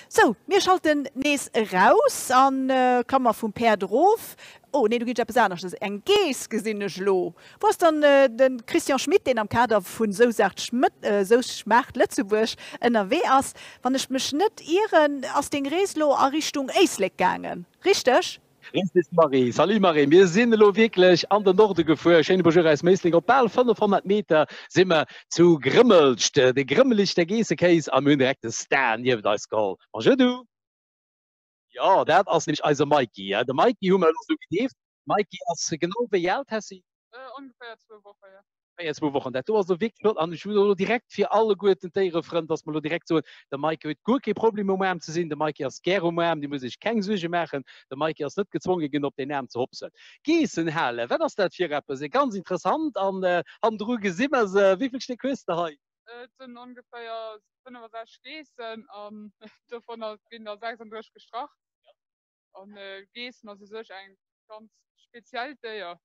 Sou, mir schalten nees eraus an Klammer vum Päerd erof. Oh nee, do ginn ech eppes aneschtes, eng Geess gesinn ech elo. Wou ass dann de Christian Schmit, deen am Kader vun Sou schmaacht Lëtzebuerg ënnerwee ass? Wann ech mech net ieren, ass deng Rees elo a Richtung Éislek gaangen, richteg? Richtig Marie, Salut Marie, mir sinn elo wierklech an den Norde gefuer. Schéine Bonjour aus Méisling. Op bal 500 Meter si mer zu Grëmmelcht, de Grëmmelichter Geessekéis a mir hunn direkt de Star nieft eis geholl. Bonjour du! Jo, dat ass nämlech eise Mikey. De Mikey hu mer elo esou gedeeft. Mikey ass genau wéi al, Tessy? Ongeféier zwou Woche, jo. Véier, zwou Wochen, dat do ass elo wierklech flott. An ech wëll elo direkt fir alleguerten d'Déierefrënn, dass mer elo direkt soen, de Maike huet guer kee Problem um Aarm ze sinn, de Maike ass gär um Aarm, dir musst iech keng Suerge maachen, de Maike ass net gezwonge ginn op deen Aarm ze hopsen. Geessen halen, wat ass dat fir eppes? Ganz interessant. An hannendru gesi mer se. Wéi vill Stéck hues de hei? Et sinn ongeféier 65 Geessen an dovunner ginn der 36 gestrach. An Geessen ass u sech eng ganz speziellt Déier.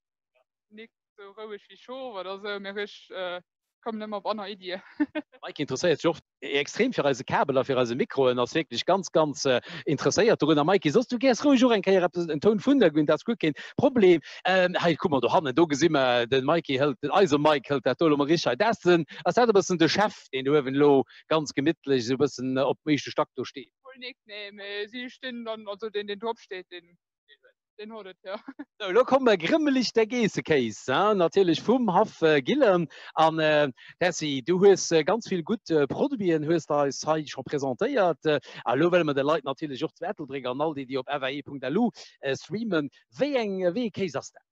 Nik sou roueg wéi Schof oder sou, mee richteg kommen ëmmer op aner Iddie. Mike interesséiert sech och extrem fir eise Kabel a fir eise Mikroen, ass wierklech ganz ganz interesséiert dorun. A Mike, soss du gäers roueg och eng Kéier eppes en Toun vun der ginn, dat ass guer keen Problem. Hei kuck mol dohannen, do gesi mer de Mikey hëlt, den eise Mike hëlt dat do elo mol richteg hei. Dat ass den, ass dat e bëssen de Chef, deen do uewen elo ganz gemittlech esou e bëssen op dem éischte Stack do steet? Wuel nik, nee, mee si stinn dann, also deen deen drop steet, deen deen huet et, jo. Sou, elo komme mer grëmmeleg der Geessekéis, hein, natierlech vum Haff Gillen. An Tessy, du hues ganz vill gutt Produiten hues de eis hei scho presentéiert. A elo wëlle mer de Leit natierlech och zu Ettelbréck an all déi, déi op fae.lu streamen, wéi eng, wéi ee Kéis ass dat?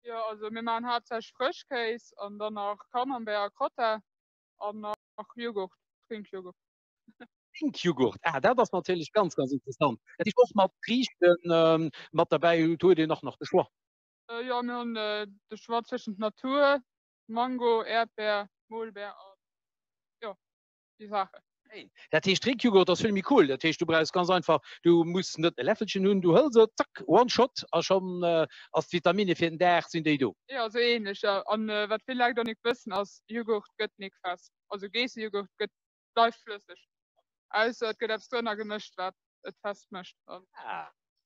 Jo, also mir maachen haaptsächlech Frëschkéis an dann nach Camembert a Crottin an nach Jughurt, Trinkjughurt. Trinkjughurt, ah dat ass natierlech ganz, ganz interessant. Dat heescht och mat Friichten mat derbäi, do huet een och nach de Choix. Jo, mir hunn de Choix zwëschent Natur, Mango, Äerdbär, Molbär an jo, déi Saachen. Schéin. Dat heescht Trinkjughurt ass vill méi cool. Dat heescht du brauchs ganz einfach, du muss net e Läffelchen hunn, du hëls et, zack, one shot a schonn ass d'Vitamine fir den Dag sinn déi do. Jo, esou ähnlech, jo. An wat vill Leit och nik wëssen ass, Jughurt gëtt nik fest. Also Geessejughurt gëtt bleift flësseg. Ausser et gëtt eppes drënner gemëscht, wat et fest mécht. An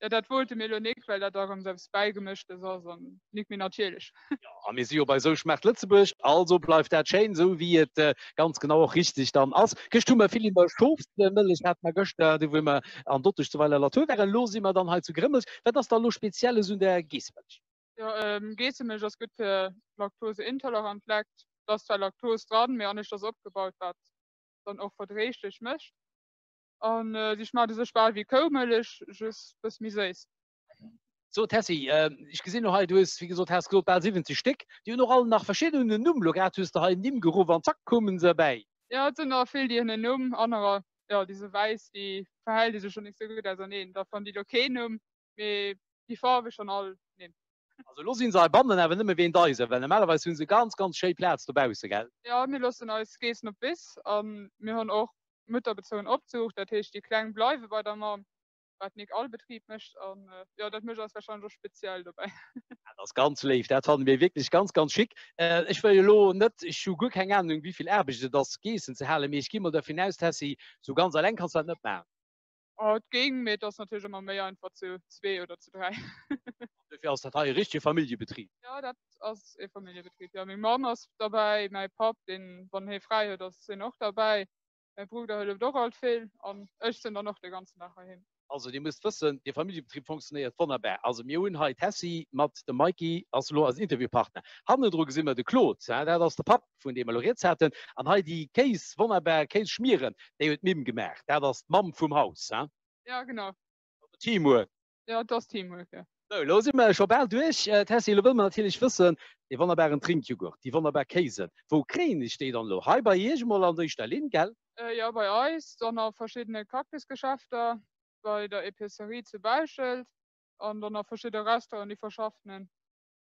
jo, dat wollte mir elo nik, well dat da erëm eppes Bäigemëschtes ass an nik méi natierlech. Jo, a mir si jo bei Sou schmaacht Lëtzebuerg, also bleift dat schéin esou wéi et ganz genau och richteg dann ass. Gëscht hu mer vill iwwer Schofsmëllech hate mer gëschter, du wou mer an Dottesch zu Weiler-la-Tour waren. Elo si mer dann hei zu Grëmmels. Wat ass da elo Spezielles un der Geessemëllech? Jo, Geessemëllech ass gutt fir laktoseintolerant Lekt. Et ass zwar Laktos dran, mee anescht ass opgebaut, wat dann och verdréiglech mécht. An si schmaacht u sech bal wéi Koumëllech, just bëss méi séiss. So Tessy, ech gesinn elo hei, du hues wéi gesot, has gesot bal 70 Stéck. Déi hunn och all nach verschidden en Numm. Elo grad hues de hei Nimm geruff an zack koumen se erbäi. Jo, et sinn der vill, déi hunn en Numm, anerer, jo, déi sou wäiss, déi verhält ee sech scho nik sou gutt auserneen. Da fannen déi elo keen Numm, Mee déi faarweg schon all Nimm. Also elo sinn se heibannen awer nëmme wéint eise, well normalerweis hu se ganz ganz schéi Plaz dobausse, gell? Jo, mir loossen eis Geessen op d'Wiss a mir hunn och mutterbezogen Opzuucht, dat heescht déi Kleng bleiwe bei der Mamm, wat nik all Betrib mécht an jo, dat mécht eis warscheinlech och speziell dobäi. Dat ass ganz léif, dat fanne mir wierklech ganz ganz chic. Ech wëll elo net, ech hu guer keng Anung wéivill Aarbecht et ass Geessen ze halen, mee ech gi mol dervun aus, Tessy, sou ganz alleng kanns du dat net maachen. Oh, et géing, mee et ass natierlech ëmmer méi einfach zu zwee oder zu dräi. Dofir ass dat hei e richtege Familljebetrib. Jo, dat ass e Familljebetrib, jo. Meng Mamm ass derbäi, mäi Papp, deen, wann hie fräi huet, ass hien och derbäi. Mäi Brudder hëlleft och alt vill an ech sinn dann och de ganzen Dag heiheem. Also Dir musst wëssen, dee Familljebetrib fonctionnéiert wonnerbar. Also mir hunn hei d'Tessy mat dem Mikey, ass elo eisen Interviewpartner. Hannendru gesi mer de Claude, dat ass de Papp vun deem mer elo rieds haten. An hei déi Kéis, wonnerbar Kéisschmieren, déi huet d'Mimm gemaach. Dat ass d'Mamm vum Haus, hein? Ja, genau. Also Teamwork. Ja, et ass Teamwork, jo. Sou, elo si mer scho bal duerch. Tessy, elo wëlle mer natierlech wëssen, dee wonnerbaren Trinkjughurt, déi wonnerbar Kéisen, wou kréien ech déi dann elo? Hei bei Iech emol an éischter Linn, gell? Jo, bei eis, dann a verschiddene Cactusgeschäfter, bei der Epicerie zu Bauschelt an dann a verschidde Restauranten, déi verschaffenen.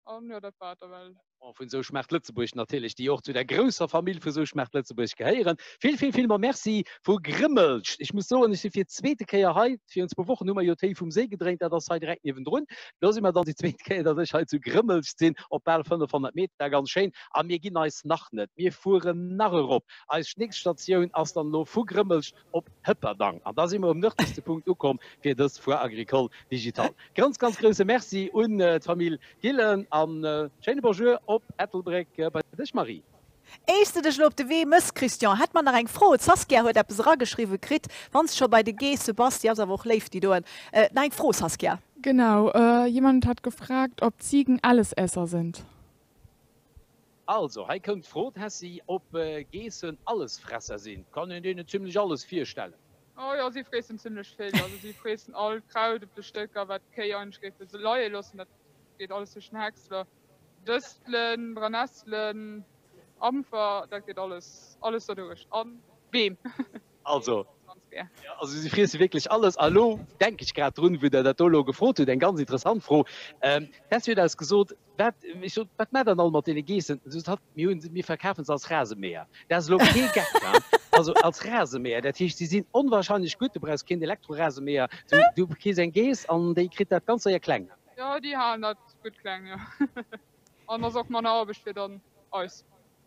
An jo, dat war et ewell. Vun Sou schmaacht Lëtzebuerg natierlech, déi och zu der grousser Famill vu Sou schmaacht Lëtzebuerg gehéieren. Vill, vill, vill mol Merci vu Grëmmelscht. Ech muss soen, ech si fir d'zweete Kéier hei. Virun zwou Wochen hu mer jo Téi vum Séi gedréint, dat ass hei direkt niewendrun. Elo si mer dann déi zweet Kéier, datt ech hei zu Grëmmelscht sinn, op bal 500 Meter. Ganz schéin. A mir ginn eis nach net, mir fueren nach erop. Eis nächst Statioun ass dann elo vu Grëmmelscht op Hëpperdang. An da si mer um nërdlechste Punkt ukomm fir dës Foire Agricole Digitale. Ganz, ganz grousse Merci un d'Famill Gillen an schéine Bonjour op Ettelbréck bei dech Marie. Éiers de dech elo op de Wee mëss, Christian, hätt mer nach eng Fro. D'Saskia huet eppes erageschriwwe kritt, wann s de scho bei de Geesse bass. Déi ass awer och léif, déi doen. Nach eng Fro, Saskia? Genau, jemand hat gefragt, ob Ziegen Allesesser sind. Also, hei koum d'Fro, Tessy, ob Geessen Allesfresser sinn. Kann een deenen zimlech alles virstellen? Oh jo, si freessen zimlech vill. Also si freessen all Kraut op de Stécker, wat d'Kéi eigentlech géife leie loossen. Dat geet alles duerch den Häcksler. Dëstelen, Brennesselen, Ampfer, dat geet alles, alles derduerch. A Beem. Also, also si friesse wierklech alles. A lo denke ech grad drun, wou Der dat do elo gefrot hutt, eng ganz interessant Fro. D'Tessy huet eis gesot, Wat, ech sot, wat maacht Der dann all mat deene Geessen? Sot hatt, Mir hunn se, mir verkafen se als Rasemäher. Dat ass elo kee Geck, hein? Also als Rasemäher, dat heescht, si sinn onwahrscheinlech gutt. Du brauchs keen Elektrorasemäher, du, du kriss eng Geess an déi kritt dat ganz séier kleng. Jo, déi halen dat gutt kleng, jo. An ass och manner Aarbecht fir dann eis.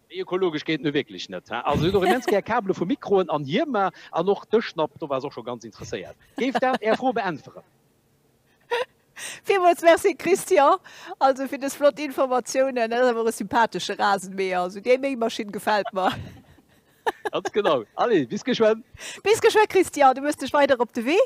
Méi ökologesch geet et nu wierklech net, hein? Also si hunn och immens gär Kabele vu Mikroen an Hiemer an och Dëschnapp, do war se och scho ganz interesséiert. Géif dat Är Fro beäntweren? Villmools Merci Christian, also fir des flott Informatiounen. Dat ass awer och e sympathesche Rasenmäher, also déi Méimaschinn gefält mer. Ganz genau. Allez, bis geschwënn! Bis geschwënn Christian, du mëss dech weider op de Wee.